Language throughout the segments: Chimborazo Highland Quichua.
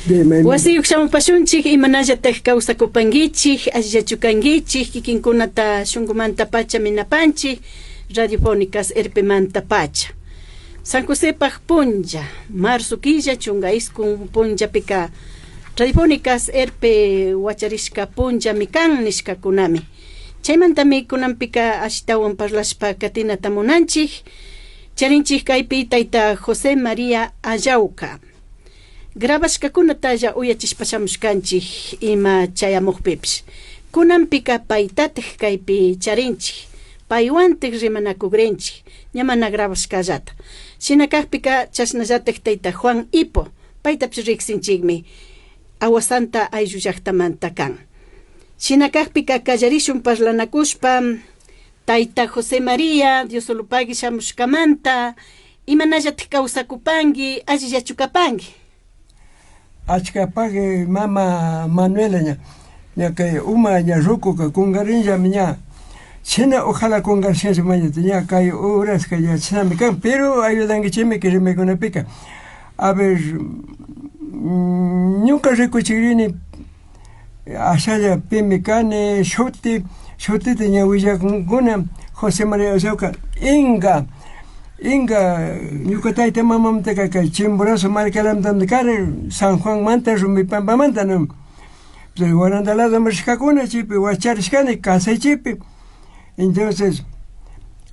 Wasiyuq shamupashunchik, imanallataj kawsakupankichik, allillachu kankichik, kikinkunata shunkumanta pacha minapanchik, Radiofónicas RPmanta pacha. San Josepaj punlla, marzo killa 19 punllapika Radiofónicas RP wacharishka punllami kan nishkakunami. Chaymantami kunanpika ashtawan parlashpa katinata munanchik, charinchik kaypi tayta José María Allauca. Grabashcacunatalla uyachishpa shamushcanchij ima chayamujpipish. Cunanpica paitataj caipi charinchij, paihuantaj rimanacugrinchij, ña mana grabashcallata. Shina cajpica chashnallataj taita Juan Ipo, paitapish rijsinchijmi, Aguasanta ayllu llajtamanta can. Shina cajpica callarishun parlanacushpa, taita José María Diosolopagui shamushcamanta, imanallataj causacupangui, allillachu capangui? Achca pagui mama Manuela ña, ña kay uma ña rucuca cungarinllami ña, shina ojala cungarishcanchik mañata ña kay horaska ña chishnami kan, pero ayudanguichikmi kay rimaykunapika. A ver, ñuka rikuchikrini ashalla pimi kani, shuti, shutita ña willakunkuna José María Allauca Inga, Inga ñuka tayta mamamantaka kay Chimborazo markalamantami kani, San Juanmanta, Rumipampamanta, no, Guaranda ladoman rishkakuna chaypi wacharishkani kasaychikpi, entonces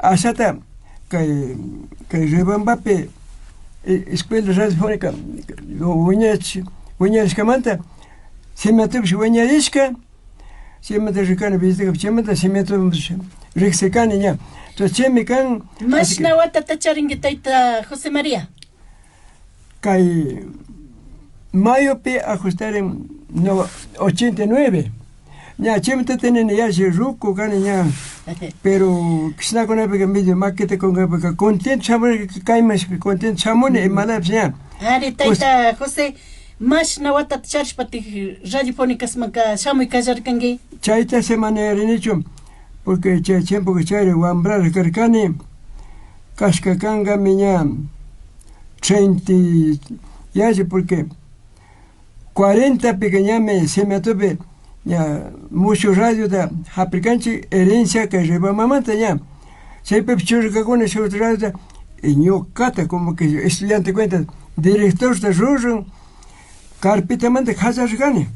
ashata kay kay Riobambapi escuela radiofónica wiñach wiñarishkamanta Cematopish wiñarishka, chaymanta rikani visitakapi chaymanta cematopish riksirkani ña. Entonces chaymi kan. Mashna watata charinki tayta José María? Kay mayopi ajustarin no 89 ña chaymanta tenini yalli ruku kani ña pero kishnakunapika medio maquita kunkapika contento shamuni kayman contento shamuni imalapish ña. Ari tayta José, mashna watata charishpatik radiofónicasmanka shamuy kallarkanki? Chayta semana yarinichu porque chay tiempoka chayri wambraraj karkani kashka kankami ña treinta yalli porque cuarentapika ñami cemetopi ña mushuk radiota japirkanchik herencia kay Riobambamanta ña chaypipish churarkakuna shuk radiota y ñukata como que estudiante cuenta directorta ruran carpetamanta kallarkani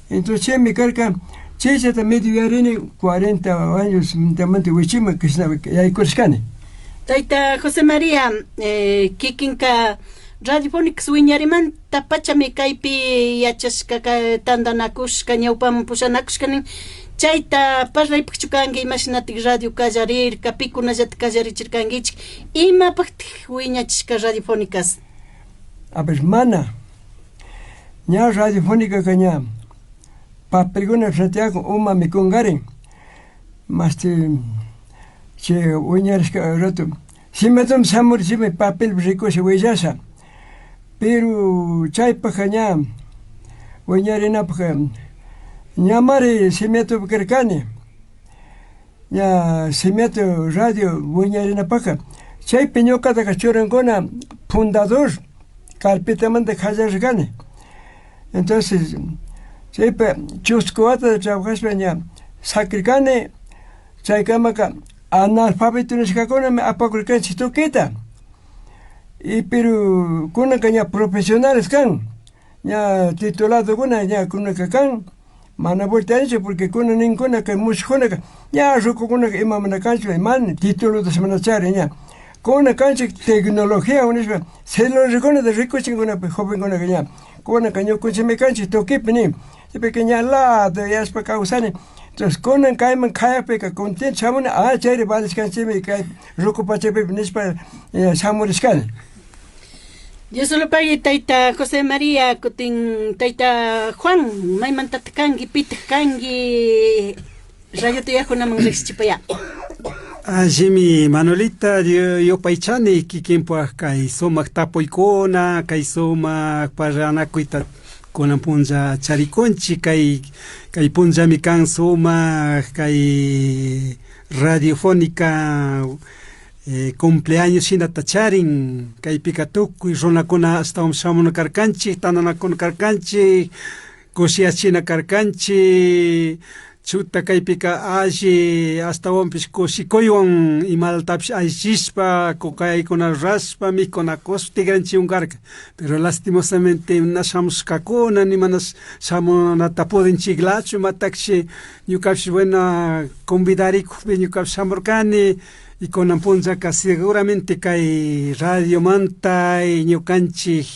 entonces chaymi karka chayllata medio yuyarini 40 años wichiman kashna yaykurishkani. Tayta José María, kikinka Radiofónicas wiñarimanta pachami kaypi yachashka tandanakushka ñawpaman pushanakushka nin chayta parlaypakchu kanki imashinatik radio kallarirka pikunallatak kallarichirkankichik imapaktik wiñachishka Radiofónicas? A ver, mana ña radiofónicaka ña papelkuna tiyakun uma mikunkarin mashti chay wiñarishka rato Cemetomi shamurishimi papelpi rikusha willasha, pero chaypajka ña wiñarinapajka ñamari cemetopi karkani, ña cemeto radio wiñarinapajka chaypi ñukataka churankuna fundador carpetamanta kallarishkani, entonces chaypi chusku watata trabajashpa ña sakirkani chaykamaka analfabeto nishkakunami apakurkanchik tukuyta y pero kunanka ña profesionales kan ña tituladokuna ña kunanka kan mana vueltanichu porque kunan ninkuna kay mushukkunaka ña rukukunaka ima mana kanchu mana titulotash mana charin ña kunan kanchik tecnología nishpa celularkunata rikuchinkunapi jovenkunaka ña kunanka ñukunchikmi kanchik tukuypi nin chaypika ña lado yashpa kawsani. Entonces kunan kayman kayakpika contento shamuni, ah chayri valishkanchikmi kay ruku pachapipi nishpa shamurishkani. Diosolopagui tayta José María, kutin tayta Juan, maymantataq kanki, pitaq kanki, radio tiyaqkunaman riqsichipaya. Allimi Manuelita yupaychani kikinpaq kay sumaq tapuykuna, kay sumaq parlanakuyta kunan punlla charikunchik kay kay punllami kan sumaq kay radiofónica. Cumpleaños shinata charin, kaypika tukuy runakuna ashtawan shamuna karkanchik, tandanakuna karkanchik, kushiyachina karkanchik, chuta kaypika alli ashtawanpish kushikuywan imalatapish allichishpa kukaykuna rurashpa mikunakushpa tigranchikwan karka, pero lastimosamente na shamushkakuna ni mana shamunata pudinchiklachu imatakshi ñukapish bueno convidarikukpi ñukapish shamurkani. Y kunan punllaka seguramente kay radiomanta ñukanchik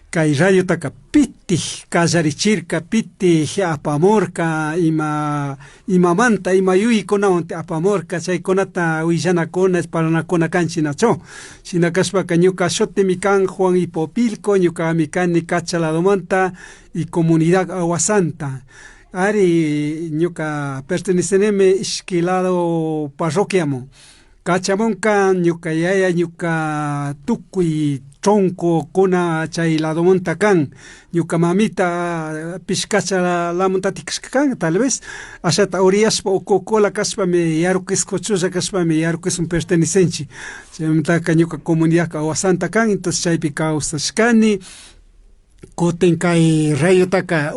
kay radiotaka pitik kallarichirka, pitik apamurka, ima imamanta ima yuyaykunawan apamurka chaykunata willanakuna parlanakuna kanchik nachu. Shina kashpaka ñuka shutimi kan Juan Hipopilco, ñukami kani Cacha ladomanta y comunidad Agua Santa. Ari ñuka pertenecenemi ishki lado parroquiaman. Cachamunka ñuka yaya ñuka tukuy troncokuna chay ladomanta kan. Ñuka mamita pishkacha lamuntatik kashka kan tal vez ashata uriyashpa o cocola kashpami Yaruquisco chulla kashpami Yaruquisman pertenecenchik. Chaymantaka ñuka comunidadka Agua Santa kan entonces chaypi kawsashkani. Kutin kay rayotaka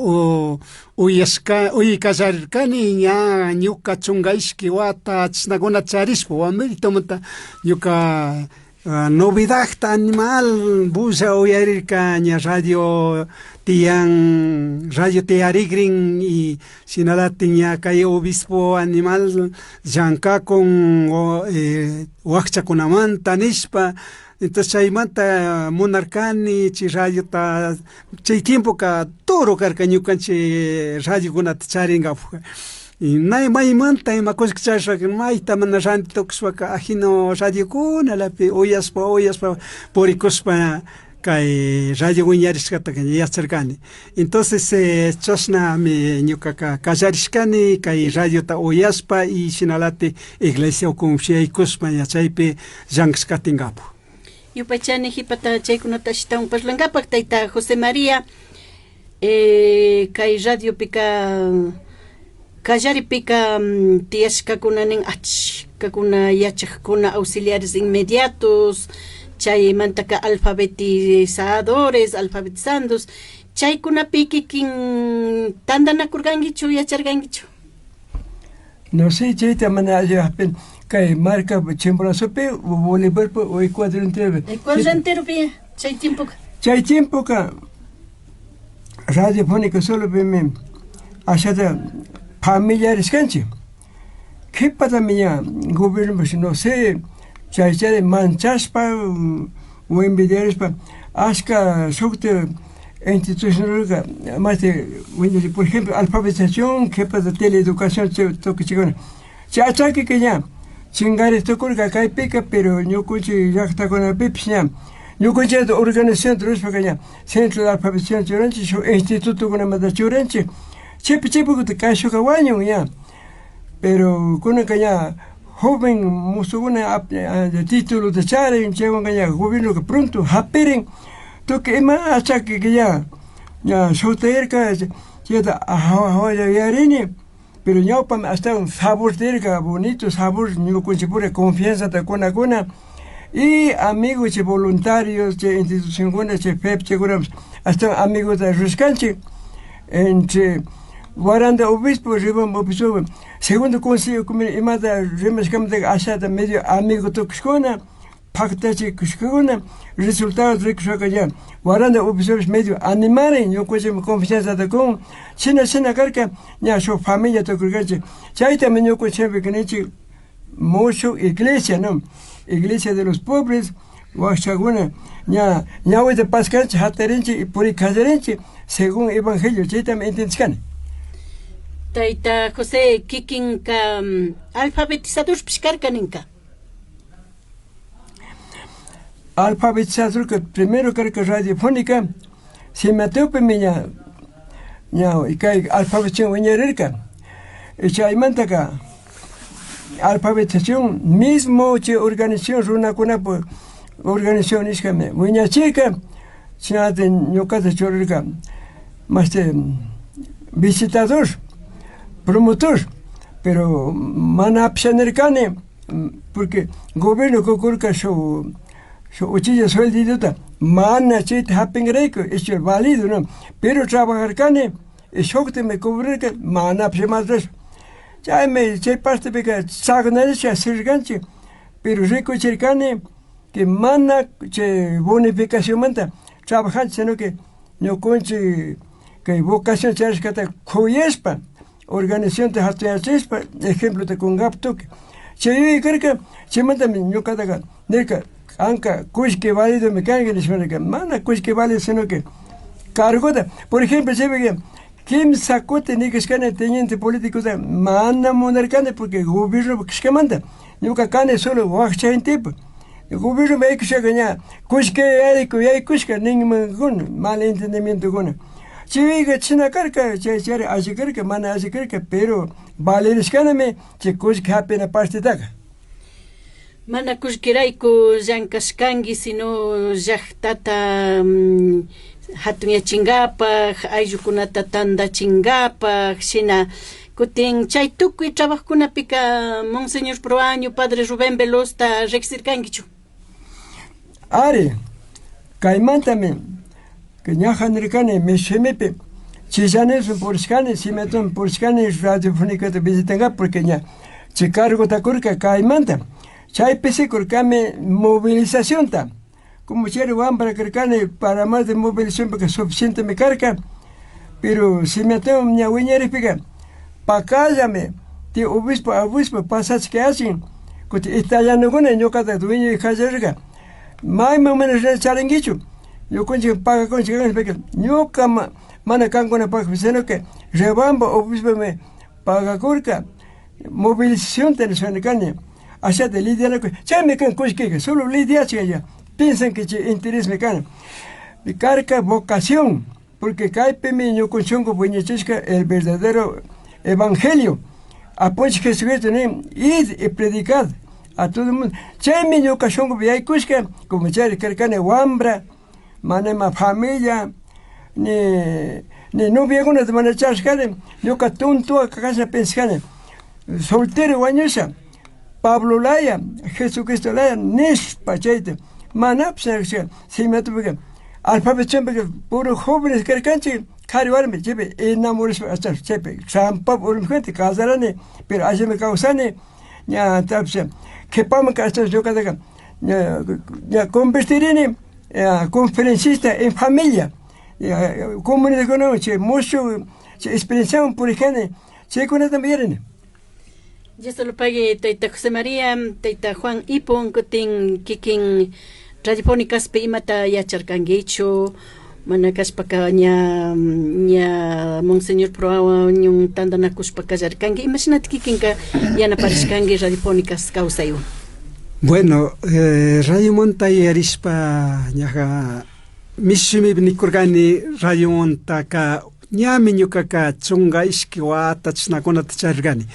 uyashka uy kallarirkani ña ñuka chunga ishki wata chishnakuna charishpa wambritomanta ñuka novedadta animal bulla uyarirka ña radio tiyan radio tiyarikrin y shinalatik ña kay obispo animal llankakun wakchakunamanta nishpa. Entonces chaymanta munarkani chay radiota chay tiempoka duro karka ñukanchik radiokunata charinkapak y maymanta ima kullki charishpaka mayta mana ranti tukushpaka ajino radiokunalapi uyashpa uyashpa purikushpa kay radio wiñarishkataka yacharkani. Entonces chashnami ñukaka kallarishkani kay radiota uyashpa y shinalatik iglesia ukupi yaykushpa ña chaypi llankashkatinkapak. Yupaychani jipata chaykunata ashtawan parlankapak tayta José María kay radiopika kallaripika tiyashkakuna nin achkakuna yachakuna auxiliares inmediatos chaymantaka alfabetizadores alfabetizandos chaykunapi kikin tantanakurkankichu yacharkankichu. No sé, chayta mana alli hapin kay marca Chimborazopi Bolivarpi o Ecuador enteropi. Ecuador enteropi chay tiempoka. Chay tiempoka radiofónica solopimi ashata familiares kanchik. Qhipatami ña gobiernopish no sé chaychari manchashpa o envidiarishpa ashka shukta institucionalka mashti por ejemplo alfabetización qhipata teleeducación tukuy chaykuna chay achakika ña chingarik tukurka kaypika pero ñukunchik llaktakunapipish ña ñukunchikta organización rurashpaka ña centro de alfabetización churanchik shuk institutokunamanta churanchik chaypi chaypi kutin kayshuka wañun ña pero kunanka ña joven musukuna titulota charin chaywanka ña gobiernoka pronto hapirin tukuy ima achakika ña ña shutayarka chayta hawalla yuyarini pero ñawpami ashtawan sabor tiyarka bonito sabor ñukunchikpura confianzata kunakuna y amigos chay voluntarios chay institucionkuna chay FEP chaykunapish ashtawan amigota rurashkanchik entre Guaranda obispo Riobamba obispo segundo consejo imata rimashkamantaka ashata medio amigo tukushkuna paktachikushkakuna resultado rikushpaka ña Guaranda obispopish medio animarin ñukunchikmi confianzata kun shina shina karka ña shuk familia tukurkanchik chaytami ñukunchikpika ninchik mushuk iglesia no iglesia de los pobres wakchakuna ña ñawita paskanchik hatarinchik y puri kallarinchik según evangelio chaytami entendishkani. Tayta José kikinka alfabetizadorpish karka ninka. Alfabetizadorka primero karka radiofónica Simateopimi ña ña kay alfabetización wiñarirka y chaymantaka alfabetización mismo chay organización runakunapak organización nishkami wiñachirka chayta ñukata churirka mashti visitador promotor pero mana apishanirkani. Porque gobierno kukurka shuk shuk uchilla sueldituta mana chayta hapinrayku, eso es válido, ¿no? Pero trabajarkani y shuktimi cubrirka manapish imatash. Chaymi chay partepika chagnarisha sirganchik, pero rikuchirkani que mana chay bonificacionmanta trabajanchik, sino que ñukunchik kay vocación charishkata kuyashpa organizacionta hatuyachishpa ejemplota kunkapak tukuy. Chay yuyay karka, chaymantami ñukataka nirka kanka kullki validomi kanki nishpa nirka, mana kullki válido sino que cargota, por ejemplo chaypika kimsa kuti nikashkani teniente políticota mana munarkani porque gobierno kashkamanta ñuka kani solo wakcha gentepa. Gobierno yaykushaka ña kullki yayku yaykushka ninmankuna mal entendimientokuna. Chayka chashna karka, chay chari alli karka mana alli karka, pero valirishkanimi chay kullki hapina partetaka. Mana kullkirayku llankashkanki, sino llaktata hatunyachinkapak, ayllukunata tantachinkapak, shina kutin chay tukuy trabajokunapika Monseñor Proaño, Padre Rubén Velosta riksirkankichu? Ari, kaymantami ñaja nirkani mishimipi chillanismi purishkani, Simiatumi purishkani radiofonicata visitankapa porque ña chay cargota kurka kaymanta. Chaypi si kurkami movilizacionta, como chayri wambra karkani para más de movilizacionpika suficientemi karka, pero Simiatumi ña wiñarikpika pakallami ti obispo obispo pasachik kutin italianokuna ñukata dueño kallarirka, mayman mana rinata charinkichu, ñukanchik pagakunchik nishpaka ñuka mana kankuna pagakpi sino que Riobamba obispome pagakurka movilizacionta nishpa nirkani, ashata lidianakuy chaymi kan kullkika solo lidiachik ya piensan que chay interesmi kan. Karka vocación, porque kaypimi ñukanchik shunku wiñachishka el verdadero evangelio. Apunchik Jesucristo nin id y predicad a todo el mundo. Chaymi ñuka shunkupi yaykushka, como chayri karkani wambra, mana ima familia, ni ni noviakunata mana charishkani, ñuka tontowa kashna pensashkani, soltero wañusha, Pablo laya, Jesucristo laya nishpa chayta, manapish nishka Simiatopika alfabetizacionpika puro jóvenes karkanchik, kari warmi chaypi enamorashpa chaypi trampapi urmajunta casarani, pero allimi kawsani, ña tapish kipaman ñukataka ña ña convertirini conferencista en familia, comunidadkunawan chay mushuk chay experienciawan purikani, chaykunatami yuyarini. Dios te lo pague, Tayta José María, Tayta Juan Ipun, kutin kikin radiofónicaspi imata yacharkankichu, mana kashpaka ña ña Monseñor Proaño tantanakushpa kallarkanki, imashinata kikinka yanaparishkanki radiofónicas kawsaywan? Bueno, radiomanta yuyarishpa ñaja mishimi nikurkani radiomantaka ñami ñukaka chunka ishki wata chashnakunata charirkani.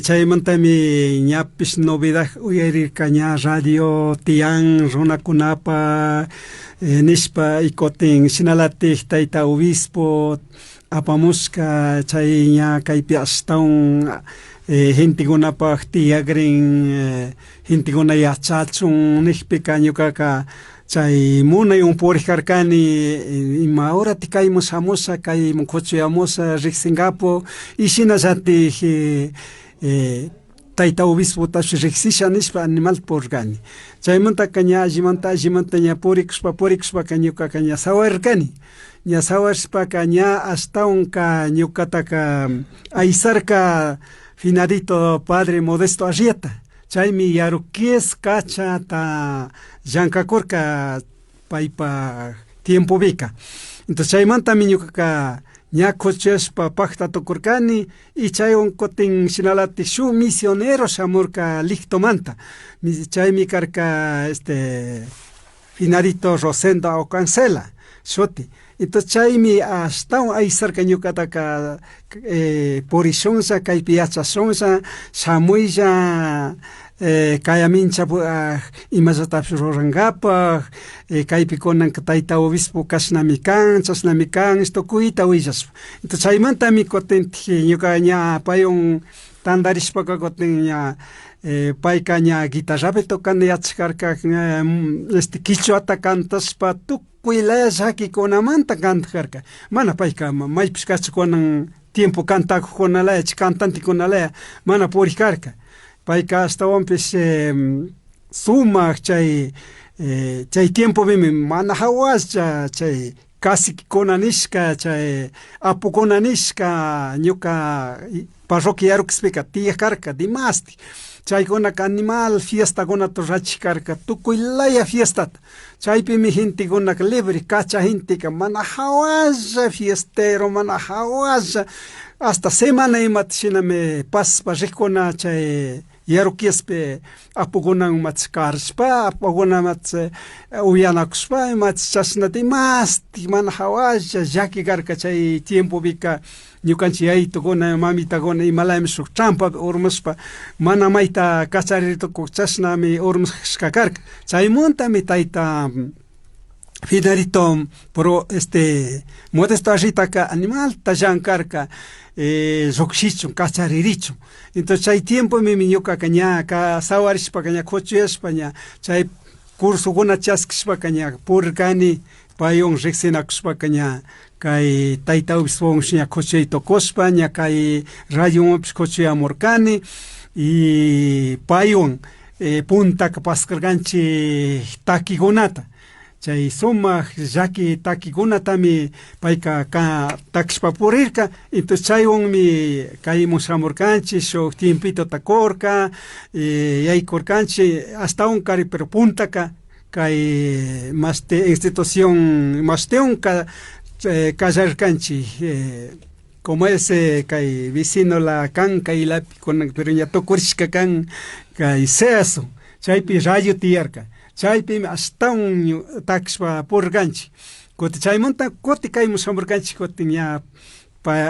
Chaymantami ñapish novedad uyarirka ña radio tiyan runakunapa nishpa y kutin shinalatik tayta obispo apamushka chay ña kaypi ashtawan gentekunapak tiyakrin, gentekuna yachachun nijpika ñukaka chay munaywan purik karkani ima horatik kayman shamusha kayman kuchuyamusha rikshinkapu y shinallatik tayta obispotapish riksisha nishpa animal purirkani. Chaymantaka ña allimanta allimanta ña purikushpa purikushpaka ñukaka ña sawarirkani. Ña sawarishpaka ña ashtawanka ñukataka aysarka finadito padre Modesto Arrieta. Chaymi Yaruquies kachata llankakurka paypa tiempopika. Entonces chaymantami ñukaka ña kuchashpa pakta tukurkani y chaywan kutin shinalatik shuk misionero shamurka Lictomanta. Chaymi karka este finadito Rosendo Aucancela shuti. Entonces chaymi ashtawan aysarka ñukataka purishunlla kaypi yachashunlla shamuylla kayamincha imallatapish rurankapak, kaypi kunanka tayta obispo kashnami kan, chashnami kan, tukuyta willashpa. Entonces chaymantami kutintik ñuka ña paywan tantarishpaka kutin ña. Payka ña guitarrapi tocana yachashkarka, este quichuata cantashpa tukuy laya llakikunamanta cantajarka. Mana payka maypish kachakunan tiempo cantakujkunalaya chay cantantekunalaya mana purijarka. Payka ashtawanpish sumak chay chay tiempopimi mana jawaslla chay caciquekuna nishka chay apukuna nishka ñuka parroquia Yaruquispika tiyak karka dimashtik chaykunaka animal fiestakunata rurachik karka tukuy laya fiestata chaypimi gentekunaka libre kacha genteka mana jawalla fiestero mana jawalla hasta semana imata shinami pasashpa rikuna chay Yaruquiaspi apukunawan imachi karashpa apukunawan imachi uyanakushpa imachi chashna dimashtik mana jawalla llaki karka chay tiempopika ñukanchik yayitukuna mamitakuna imalayami shuk trampapi urmashpa mana mayta kachariritukuk chashnami urmashka karka chaymantami tayta Fidelito pero este Modesto Arrietaka animalta llankarka llukshichun kacharirichun entonces chay tiempomi ñukaka ña sawarishpaka ña kuchuyashpa ña chay cursokuna chaskishpaka ña purirkani paywan riksinakushpaka ña kay tayta obispowan ña kuchuy tukushpa ña kay radiowanpish kuchuyamurkani y paywan puntaka paskarkanchik takikunata chay sumak llaki takikunatami payka takishpa purirka entonces chaywanmi kaymun shamurkanchik shuk tiempitota kurka yaykurkanchik ashtawan kari pero puntaka kay mashti institución mashtiwanka kallarirkanchik como ese kay vecino la kan kaylapi kunan pero ña tukurishka kan kay Ceaso chaypi radio tiyarka chaypimi ashtawan takishpa purirkanchik kutin chaymanta kutin kaymun shamurkanchik kutin ña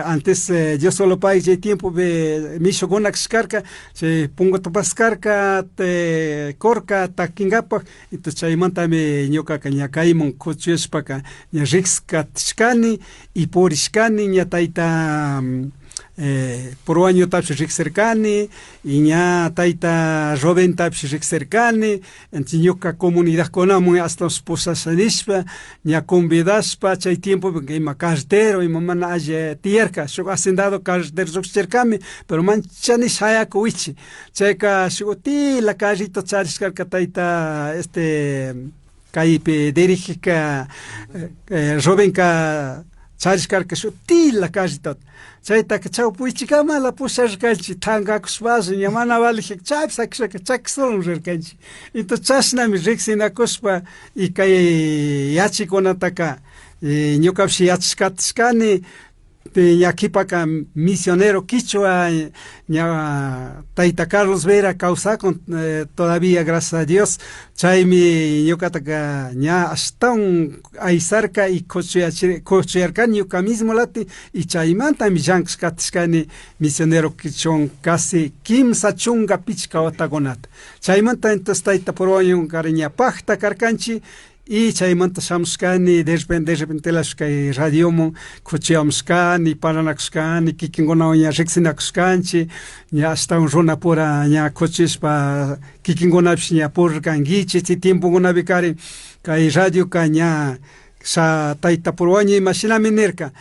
antes Dios solo pague chay tiempopi mishukuna kashkarka chay punguta paskarka kurka takinkapak entonces chaymantami ñukaka ña kayman kuchuyashpaka ña rikskatishkani y purishkani ña tayta Purwañotapish riksirkani y ña tayta Rubentapish riksirkani entonces ñuka comunidadkunamun ashtawanpish pushasha nishpa ña convidashpa chay tiempopi ima carretero ima mana alli tiyarka shuk hacendado carretero llukshirkami pero manchani shayaku wichi chayka shuk utila carrito charishkarka tayta este kaypi dirigijka Rubenka charishkarka shuk utila carritota chaytaka chawpi wichikamala pusharkanchik tankakushpashi ña mana valijik chaypi sakishaka chakisolo rirkanchik entonces chashnami riksinakushpa y kay yachikunataka ñukapish yachashkatishkani ña kipaka misionero quichua ña tayta Carlos Vera kawsakun todavía gracias a Dios chaymi ñukataka ña ashtawan aysarka y kuchuyarkani ñuka mismo lati y chaymantami llankashkatishkani misionero quichuawan casi kimsa chunka pichka watakunata chaymanta entonces tayta Purwañunkari ña pakta karkanchik y chaymanta shamushkani de repente de repentelash kay radiomun kuchuyamushkani parlanakushkani kikinkunawan ña riksinakushkanchik ña ashtawan runapura ña kuchishpa kikinkunapish ña purirkankichik chay tiempokunapi karin kay radioka ña tayta Purwaño imashinami nirka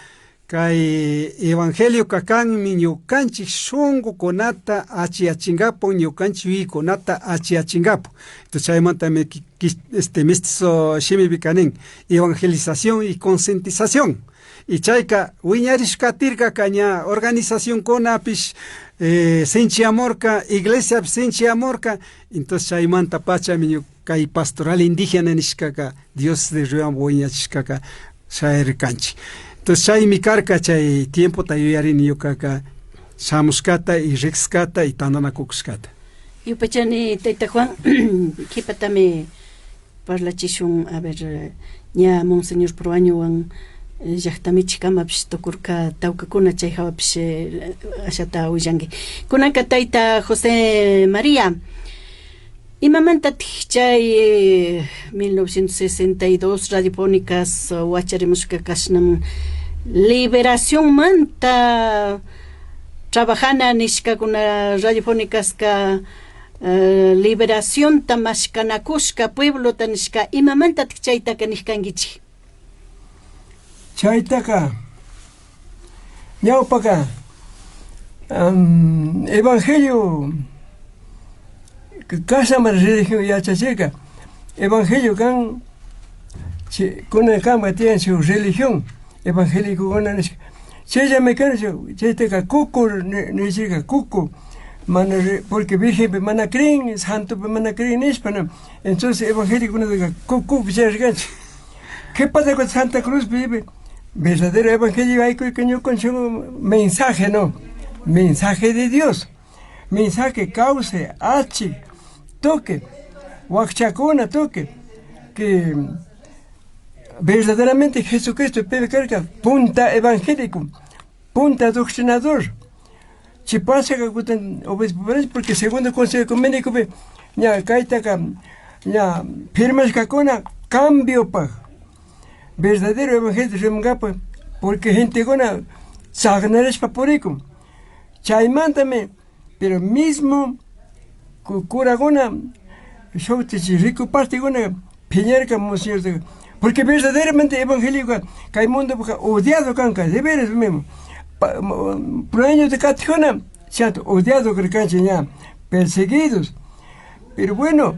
kay evangelioka kanmi ñukanchik shunkukunata achiyachinkapak ñukanchik yuyaykunata achiyachinkapak entonces chaymantami este mestizo shimipika nin evangelización y concientización y chayka wiñarishkatirkaka ña organizacionkunapish sinchiyamurka iglesiapish sinchiyamurka entonces chaymanta pachami kay pastoral indígena nishkaka Dios de Riobamba wiñachishkaka shayarirkanchik entonces chaymi karka chay tiempota yuyarini ñukaka shamushkata y riksishkata y tandanakushkata. Yupaychani tayta Juan kipatami parlachishun a ver ña Monseñor Proañowan llaqtamichikamapish tukurka tawkakuna chay hawapish ashata willanki. Kunanka tayta José María imamantatik chay 1962 radiofónicas wacharimushka kashnamun liberacionmanta trabajana nishkakuna radiofónicaska Liberacionta mashcanacushca pueblota nishca imamantataj chaitaca nishcanguichij? Chaitaca ñawpaka evangelio kashaman religión yachachirka evangelio kan kunankama tiyan shuk religión evangelicokuna nishka chayllami kan chaytaka kuku nichirka kuku mana porque virgenpi mana creen santopi mana creen nishpa entonces evangelicokunataka kukupi chayarkanchik qhipata Santa Cruzpi verdadero evangelio haykuyka ñukanchik mensaje no mensaje de Dios mensaje kawsay achik tukuy wakchakuna tukuy que verdaderamente Jesucristo paymi karka punta evangélico punta adoctrinador chay pasaka kutin obispo porque segundo consejo ecuménicopi ña kaytaka ña firmashkakuna cambiopak verdadero evangelio rimankapak porque gentekuna chaknarishpa purikun chaymantami pero mismo curakuna shukti chay rico partekuna phiñarka monseñorta porque verdaderamente evangelioka kay mundopika odiado kanka de veras mismo Proañota katikuna chayta odiado karkanchik ña perseguidos pero bueno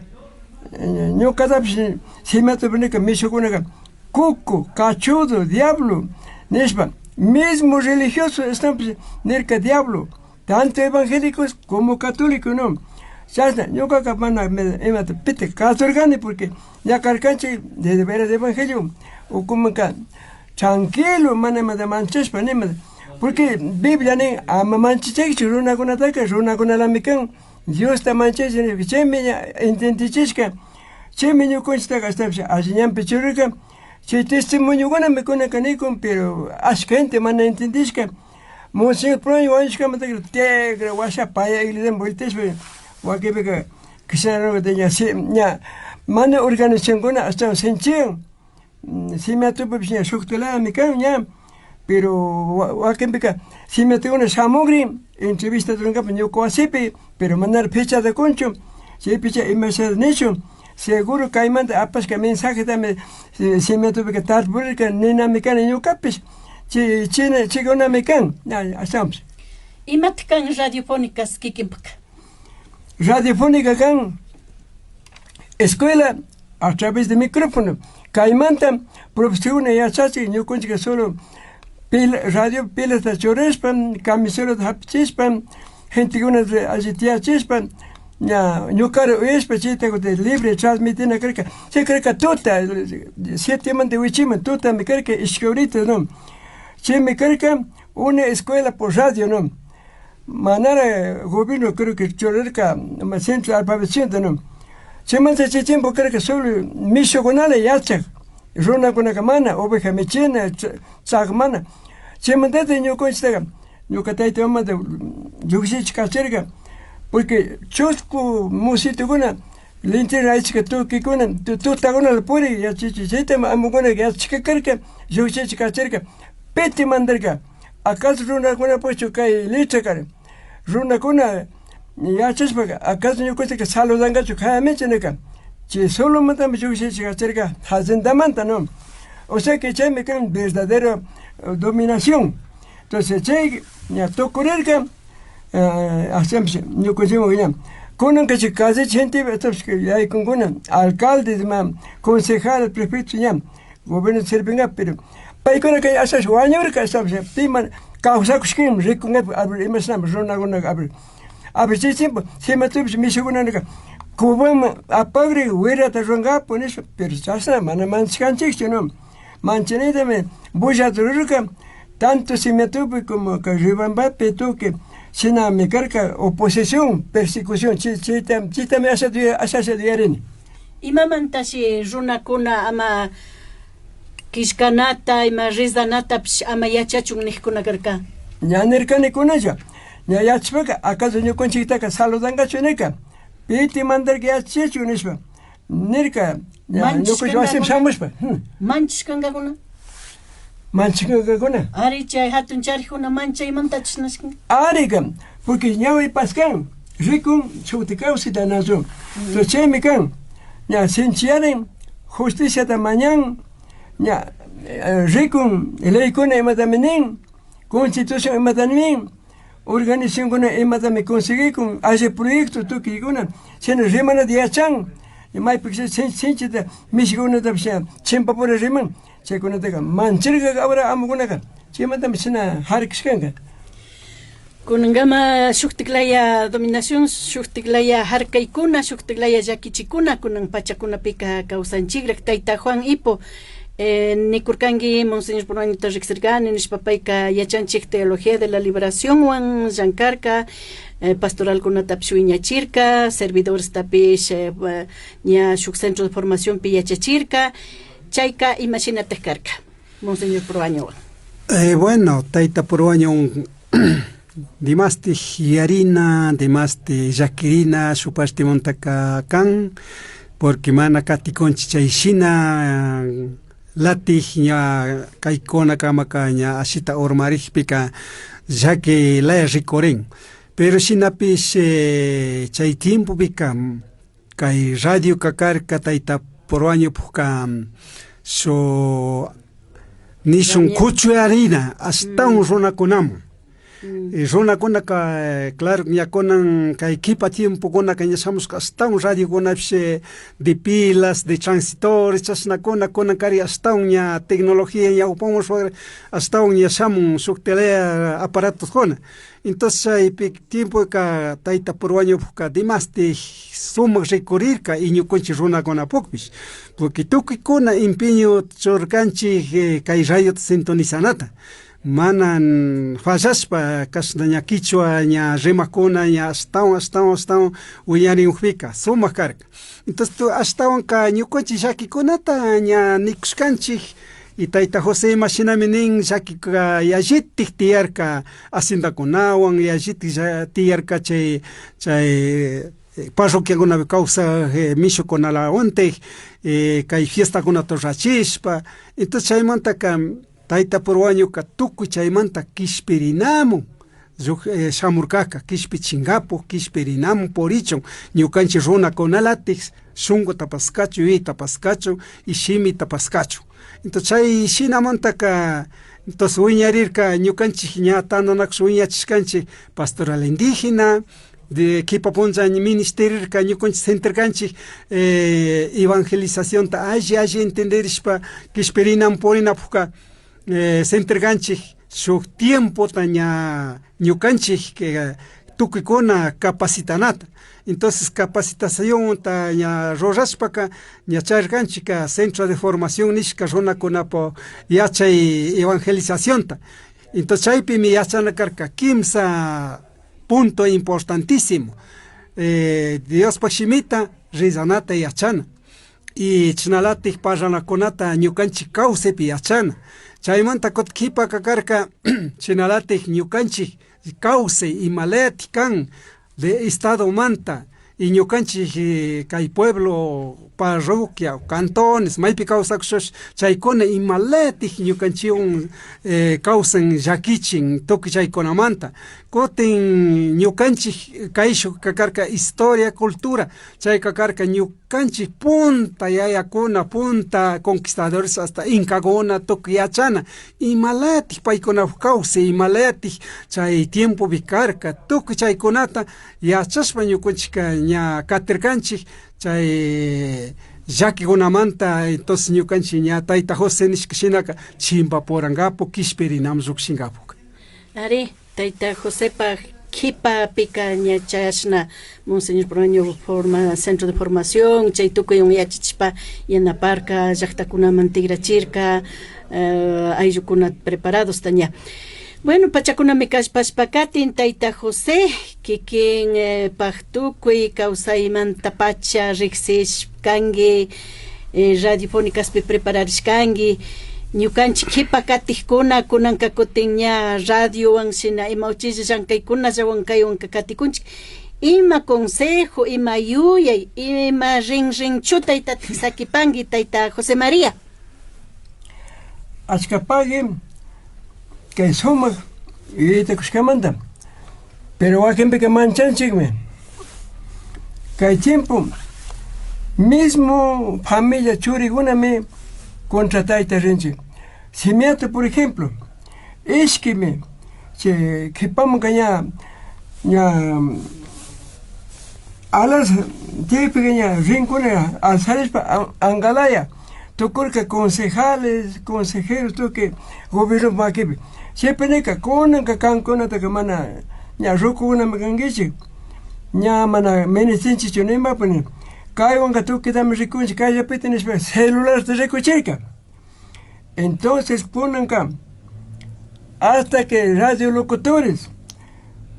ñukatapish simatapi nika mishukunaka cuco cachudo diablo nishpa mismo religioso estapish nirka diablo tanto evangélicos como católicos no chashna ñukaka mana imata pita kasurkani porque ña karkanchik de veras evangelio ukumanka tranquilo mana imata manchashpa nimata porque Biblia nin ama manchachikchu runakunataka runakunalami kan Diosta manchachik nishpa chaymi ña entendichishka chaymi ñukanchiktaka ashtapish alli ñanpi churarka chay testimoniokuna kunanka nikun pero ashka gente mana entendishka Monseñor Proaño wañushkamantaka tigra washa paya iglesiaman volteashpa wakinpika cristiano ña ña mana organizacionkuna ashtawan sinchiyan simiatupipish ña shuktilayami kan ña pero wakinpika simiatukuna shamukrin entrevista rurankapak ñuka wasipi pero manara fechata kunchu chaypicha imashata nishun seguro kaymanta apashka mensajetami simiatupika tarpurirka ninami kani ñukapish chay china chaykunami kan ashtawanpish. Imataj kan radiofónicas kikinpaka? Radiofónica kan escuela a través de micrófono kaymanta profesorkuna yachachin ñukanchik solo pila radio pilata churashpa camisolata hapichishpa gentekuna alli tiyachishpa ña ñukara uyashpa chayta kutin libre transmitina karka chay karka tuta sietemanta wichiman tutami karka ishkay horita no chaymi karka una escuela por radio no manara gobierno creo que churarka centro de alfabetización no chaymanta chay tiempo karka solo mishukunala yachak runakunaka mana oveja michina chakmana chaymantata ñukanchiktaka ñuka tayta mamata llukshichik kacharka porque chusku musitukuna linterna achka tukikuna tutakunala purik yachachi chayta amukuna yachashka karka llukshichik kacharka piti mandarka acaso runakunapukchu kay letra karka runakuna yachashpaka acaso ñukanchikta saludangachu kayamichi nirka chay solomantami llukshichik kacharka haciendamanta no o sea que chaymi kan verdadero dominación entonces chay ña tukurirka ashtawanpish ñukanchikman ña kunanka chay calle gentepi ashtawanpish yaykunkuna alcalde ima concejal prefecto ña gobierno servingapak pero paykuna kay ashash wañurka ashtawanpish pi mana kawsakushkami rikungapak a ver imashinami runakunaka a ver a ver chay tiempo cimatupish mishukunaka Cubaman apagri wirata rurangapak nishpa pero chashna mana manchashkanchikchu no manchanitami bullata rurarka tanto Simiatupi como Riobambapi tukuy shinami karka oposición persecución chayta chaytami asha asha yuyarini. Imamantashi runakuna ama killkanata ima rezanatapish ama yachachun nijkuna karka? Ña nirkani kunalla ña yachashpaka acaso ñukanchiktaka saludangachu nirka piti mandarka yachachichu nishpa nirka ña ñukanchik wasiman shamushpa. Manchashkankakuna? Manchashkankakuna? Ari chay hatun charikuna manchaymanta chashnashkan. Arica porque ñawi paskan. Rikun shuti kawsayta nación. Entonces chaymi kan ña sinchiyarin justiciata mañan ña rikun leykuna imatami nin constitución imatami nin organizacionkuna imatami conseguikun alli proyecto tukuykuna shina rimanata yachan maypi sinchita mishikunatapish chimpapura riman chaykunataka manchirka ahora amukunaka chaymantami shina harkashkanka. Kunankama shuktik laya dominación, shuktik laya harkaykuna, shuktik laya llakichikuna kunan pachakunapika kawsanchikrak. Tayta Juan Ipo, nikurkanki Monseñor Proañota riqsirkani nishpa payka yachanchik teología de la liberaciónwan llankarka, pastoralkunatapish wiñachirka, servidorestapish ña shuk centro de formaciónpi yachachirka, chayka imashinatak karka Monseñor Proañowan. Bueno, tayta Proaño dimastih yarina, dimastih llakirina shupashtimantaka kan, porque mana katikunchik chay shina latij ña kaykuna kamaka ña ashita urmarikpika llaki laya rikurin. Pero shinapish chay tiempopika kay radioka karka tayta Proañopukka shu nishun kuchuyarina ashtawan runakunaman. Runakunaka claro ña kunan kay kipa tiempokunaka ña shamushka ashtawan radiokunapish de pilas, de transistores chashnakuna kunankari ashtawan ña tecnología ñawpamun ashtawan ña shamun shuk tele aparatokuna. Entonces chaypi tiempoka tayta Proañopukka dimastih sumak rikurirka y ñukanchik runakunapukpish porque tukuykuna empeño churkanchik kay radiota sintonizanata. Mana fallashpa kashna ña kichwa ña rimakuna ña ashtawan ashtawan ashtawan wiñarinukpika sumak karka. Entonces ashtawanka ñukanchik llakikunata ña nikushkanchik y tayta José imashinami nin llakika yallitik tiyarka haciendakunawan yallitik tiyarka chay chay parroquiakunapi kawsaj mishukunalawantik kay fiestakunata rurachishpa. Entonces chaymantaka tayta Proañoka tukuy chaymanta kishpirinamun shamurkaka kishpichinkapu kishpirinamun purichun ñukanchik runakunalatik shunkuta paskachu yuyayta paskachu y shimita paskachu. Entonces chay shinamantaka entonces wiñarirka ñukanchik ña tantanakush wiñachishkanchik pastoral indígena de kipa punlla ministerirka ñukanchik sentirkanchik evangelizacionta alli alli entenderishpa kishpirinamun purinapukka sentirkanchik shuk tiempota ña ñukanchik tukuykuna capacitanata. Entonces capacitacionta ña rurashpaka ña charirkanchik centro de formación nishka runakunapak yachay evangelizacionta. Entonces chaypimi yachana karka kimsa punto importantísimo. Diospak shimita rizanata yachana y chinalatik parlanakunata ñukanchik kawsaypi yachana. Chaymanta kutin kipaka karka chinalatik ñukanchik kawsay imalayatik kan de estadomanta y ñukanchik kay pueblo, parroquia, cantones maypi kawsakushash chaykuna imalayatik ñukanchikwan kawsan llakichin tukuy chaykunamanta. Kutin ñukanchik kayshuk karka historia, cultura chayka karka ñukanchik punta yayakuna, punta conquistadores hasta inkakuna tukuy yachana imalayatik paykunapak kawsay imalayatik chay tiempopi karka tukuy chaykunata yachashpa ñukanchikka ña katirkanchik chay llakikunamanta. Entonces ñukanchik ña tayta José nishka shinaka chimpapurankapu kishpirinamun llukshinkapuk. Ari, tayta Josepak kipapika ña chashna Monseñor Proaño forma centro de formación chay tukuywan yachachishpa yanaparka llaktakunaman tigrachirka ayllukuna preparados ña. Bueno, pachakunami kallpashpa katin tayta José kikin pak tukuy kawsaymanta pacha riksishkanki radiofónicaspi prepararishkanki ñukanchik kipa katikkuna kunanka kutin ña radiowan shina ima uchilla llankaykunallawan kaywanka katikunchik ima consejo ima yuyay ima rinrinchu taytatik sakipanki tayta José María. Achkapaqui kay sumak yuyayta kushkamanta pero wakinpika manchanchikmi. Kay tiempo mismo familia churikunami contratayta rinchik. Simiata, por ejemplo, ishkimi chay qhipamanka ña ña alas chaypika ña rinkuna alzarishpa angalaya tukurka concejales, consejeros tukuy gobierno makipi. Chaypi nika kunanka kankunataka mana ña rukukunami kankichik ña mana ministinchikchu nimapi nin. Kaywanka tukuytami rikunchik kayllapita nishpa celularta rikuchirka. Entonces kunanka hasta que radio locutores,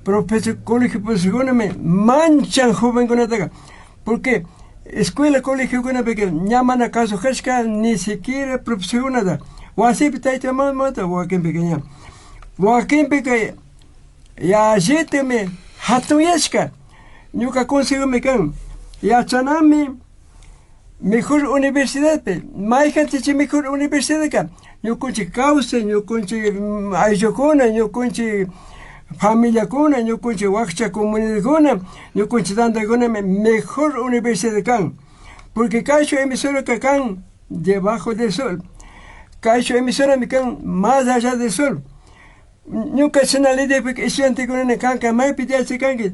profesor colegio profesorkunami manchan jovenkunataka porque escuela colegiokunapika ña mana kasujashka ni siquiera profesorkunata wasipi tayta mamata wakinpika ña wakinpika yallitami hatunyashka ñuka consejomi kan yachanami mejor universidadpi mayjanchik chay mejor universidadka ñukunchik kawsay ñukunchik ayllukuna ñukunchik familiakuna ñukunchik wakcha comunidadkuna ñukunchik tantakunami mejor universidad kan porque kayshuk emisoraka kan debajo del sol kayshuk emisorami kan más allá del sol ñuka shina lidipika estudiantekunani kanka maypi yachaykanki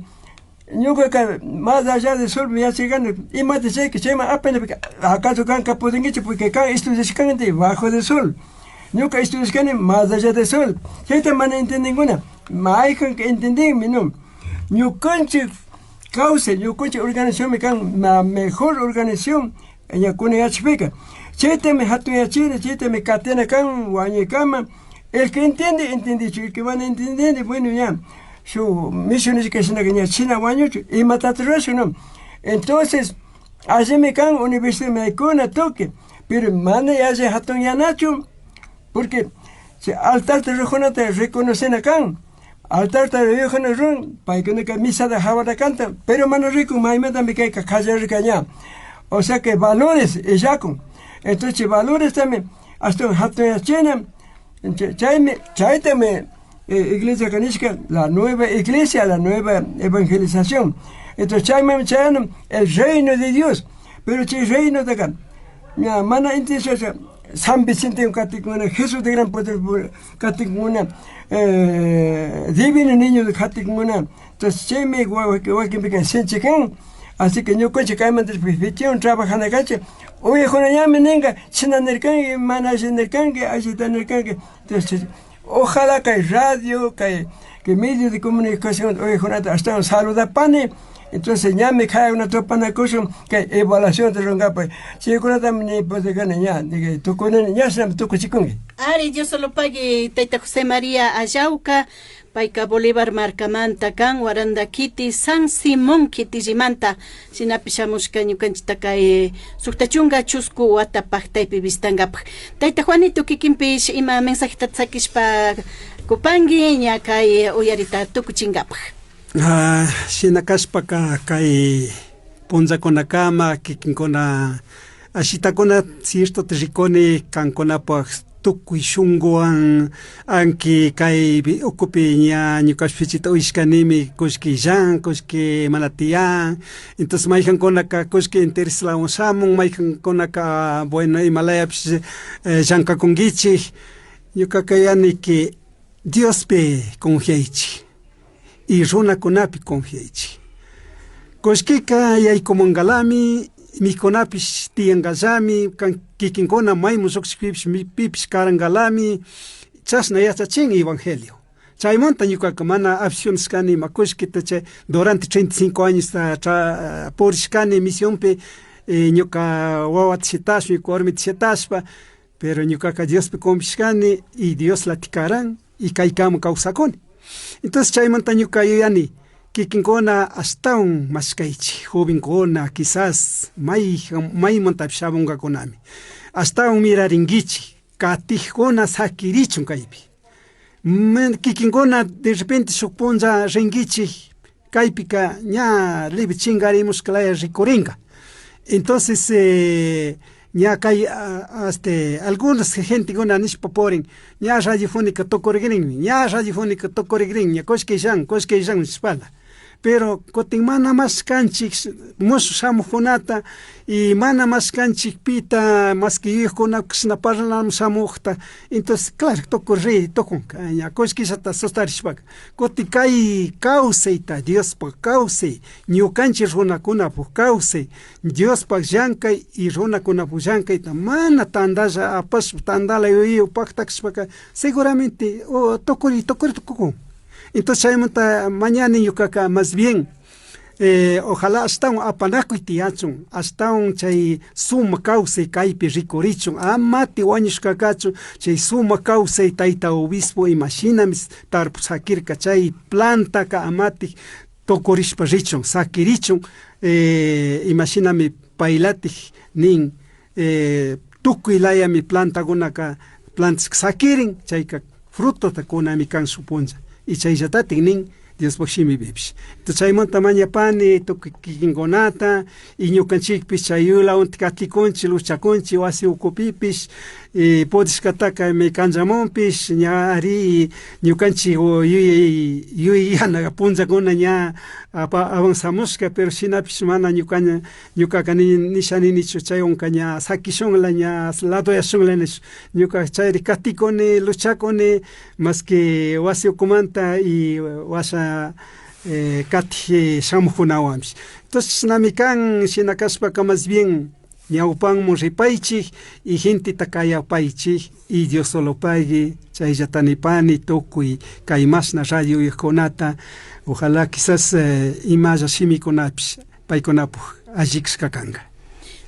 ñukaka más allá del sol yachaykan imata chayka chayman apanapika acaso kanka pudinkichu porque kan estudiashkanki debajo del sol ñuka estudiashkani más allá del sol chayta mana entendinkuna mayjan entendinmi no ñukanchik kawsay ñukanchik organizacionmi kan la mejor organización ñakuna yachapika chaytami hatunyachina chaytami katina kan wañuykama el que entiende entendichu el que mana entiende bueno ña shuk mishu nishka shinaka ña china wañuchu imatata rurashun no entonces allimi kan universidad maykuna tukuy pero mana yalli hatunyanachu porque chay altarta rurajunata reconocena kan altarta rurajuna ruran paykunaka misata hawata cantan pero mana rikun maymantami kayka kallarirka ña o sea que valores illakun entonces chay valorestami ashtawan hatunyachina chaymi chaytami iglesiaka nishka la nueva iglesia la nueva evangelización entonces chaymanmi chayana el reino de Dios pero chay reinotaka ña mana entendishasha San Vicente katikkuna Jesús de gran poder katikkuna divino niño katikkuna entonces chaymi wakinpika sinchi kan así que ñukanchik kaymanta fichiwan trabajana kanchik uyakunañami ninka chishna nirkanki mana alli nirkanki allita nirkanki entonces ojalá kay radio kay medio de comunicación uyakunata ashtawan saludapani entonces ñami kayakuna tupanakushun kay evaluacionta rurankapak chaykunatami nipudikani ña tukunini ña shinami tukuchikunki. Ari, Diosolopagui tayta José María Allauca, payka Bolívar markamanta kan, Guaranda kiti, San Simón kitillimanta, shinapish shamushka ñukanchikta kay sukta chunka chusku wata paktaypi vistankapak. Tayta Juanito kikinpish ima mensajeta sakishpa kupanki ña kay uyarita tukuchinkapak. Shina kashpaka kay punllakunakama kikinkuna ashitakuna ciertota rikuni kankunapak tukuy shunkuwan anki kay ukupi ña ñukapish fichita uyashkanimi kullki illan kullki mana tiyan entonces mayjankunaka kullki intereslawan shamun mayjankunaka bueno imalayapish llankakunkichik ñukaka yaniki Diospi confiaychik y runakunapi confiaychik. Kullkika yaykumunkalami mikunapish tiyankallami kikinkuna maymun llukshikpipish pipish karankalami chashna yachachin evangelio. Chaymanta ñukaka mana aficiones kani ima kullkita chay durante 35 años purishkani misionpi ñuka wawata shitashpa ñuka warmita shitashpa pero ñukaka Diospi confiashkani y Dios latikaran y kaykama kawsakuni. Entonces chaymanta ñuka yuyani kikinkuna ashtawan mashkaychik jovenkuna quizás maymantapish shamunkakunami ashtawan mirarinkichik katijkuna sakirichun kaypi kikinkuna de repente shuk punlla rinkichik kaypika ña libre chinkarimushkalaya rikurinka entonces ña kay este algunas gentekuna nishpa purin ña radiofónica tukurikrinmi ña radiofónica tukurikrin ña kullki illan kullki illan nishpala. Pero cutin mana mashkanchik mushuj shamujkunata y mana mashkanchik pita masqui yuyajkuna kashna parlanamun shamujta. Entonces, claro, tukuy ri tukunka ña kullkillata sustarishpaka. Cutin kay kawsayta Diospaj kawsay, ñukanchik runakunapuk kawsay, Diospaj llankay y runakunapuk llankayta mana tandalla apashpa tandala yuyaywan paktakashpaka seguramente tukuri tukuri tukukun. Entonces chaymanta mañani ñukaka más bien ojalá ashtawan apanakuy tiyachun, ashtawan chay sumak kawsay kaypi rikurichun, amati wañushka kachun chay sumak kawsay tayta obispo imashinami tarpush sakirka chay plantaka amati tukurishpa richun, sakirichun imashinami paylatik nin tukuy layami plantakunaka plantashka sakirin chayka frutota kunami kan shuk punlla y chayllatatik nin Diospaj shimipipish. Entonces chaymanta mañapani tukuy kikinkunata y ñukanchikpish chay yulawan katikunchik luchakunchik wasi ukupipish y pudishkataka may kanllamunpish ña ari ñukanchik yuyay yuyayana punllakuna ña avanzamushka pero shinapish mana ñuka ñukaka nisha ninichu chaywanka ña sakishunla ña ladoyashunla nish ñuka chayri katikuni luchakuni masque wasi ukumanta y washa katik shamujkunawanpish. Entonces chashnami kan shina kashpaka más bien ñawpanmun ripaychik y genteta kayapaychik y Dios solo pagui chayllata nipani tukuy kay mashna radio uyajkunata ojalá quizás imalla shimikunapish paykunapuk allikshka kanka.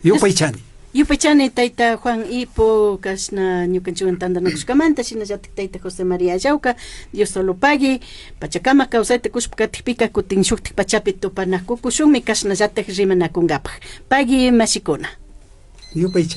Yupaychani. Yupaychani tayta Juan Ipo kashna ñukanchikwan tantanakushkamanta shinallatik tayta José María Allauca Dios solo pagui pachakama kawsayta kushpa katikpika kutin shuktik pachapi tupanakukushunmi kashnallatak rimanakunkapaj. Pagui mashikuna. Yupaychani.